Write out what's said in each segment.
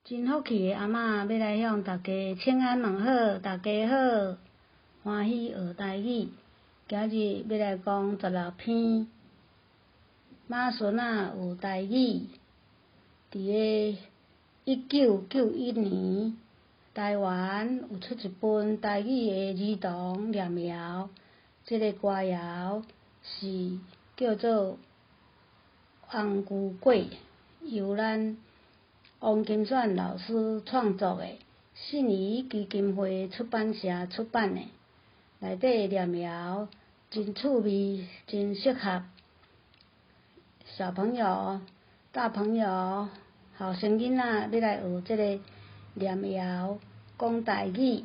真福氣的阿嬤欲來向大家請安問好，大家好，歡喜學台語。今日欲來講十六篇馬孫仔學台語。佇咧1991年，台灣有出一本台語的兒童念謠，這个歌謠是叫做《紅龜粿》，由咱王金選老師創作的，信誼基金會出版社出版的。內底念謠真趣味，真適合小朋友、大朋友、後生囡仔欲來學這个念謠、講台語。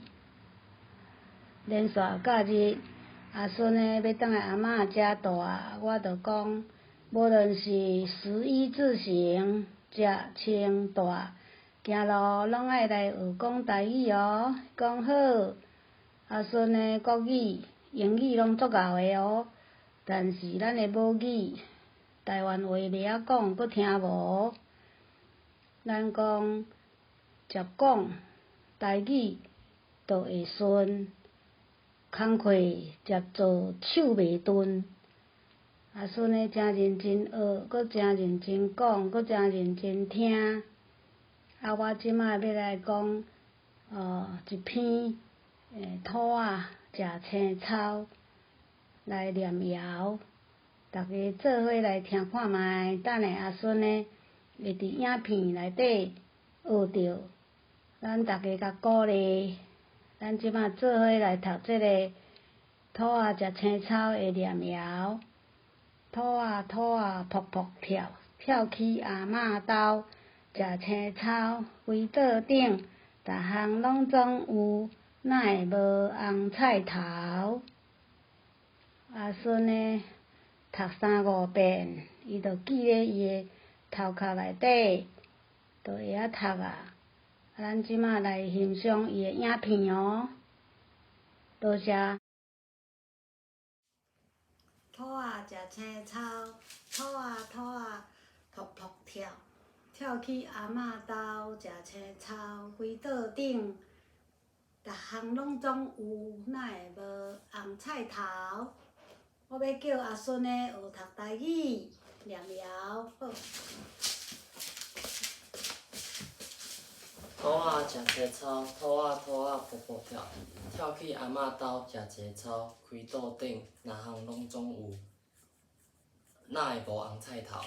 連續假日，阿孫呢欲轉來阿嬤遮蹛，我就講，無論是食衣住行、食穿蹛，行路攏愛來學講台語哦。講好，阿孫的國語、英語攏足𠢕的哦，但是咱的母語台灣話袂曉講，閣聽無。咱講捷講台語，就會順，工課捷做手袂頓。阿孫呢誠認真學，閣誠認真講，閣誠認真聽。啊，我這擺欲來講，一篇兔仔食青草來念謠，大家做伙來聽看覓。等下阿孫呢會佇影片內底學著，咱大家共鼓勵。咱這擺做伙來讀這个兔仔食青草的念謠。兔仔兔仔噗噗跳，跳去阿嬤兜，食青草，規桌頂，逐項攏總有，哪會無紅菜頭？阿孫呢，讀三五遍，伊就記咧伊的頭殼內底，就會曉讀啊。咱這擺來欣賞伊的影片哦，多謝。兔仔食青草，兔仔兔仔噗噗跳，跳去阿嬤兜食青草，規桌頂，逐項攏總有，哪會無紅菜頭？我欲叫阿孫呢學讀台語，念謠好。兔仔食青草，兔仔兔仔噗噗跳，跳去阿嬤兜食青草，規桌頂，逐項攏總有，哪會無紅菜頭？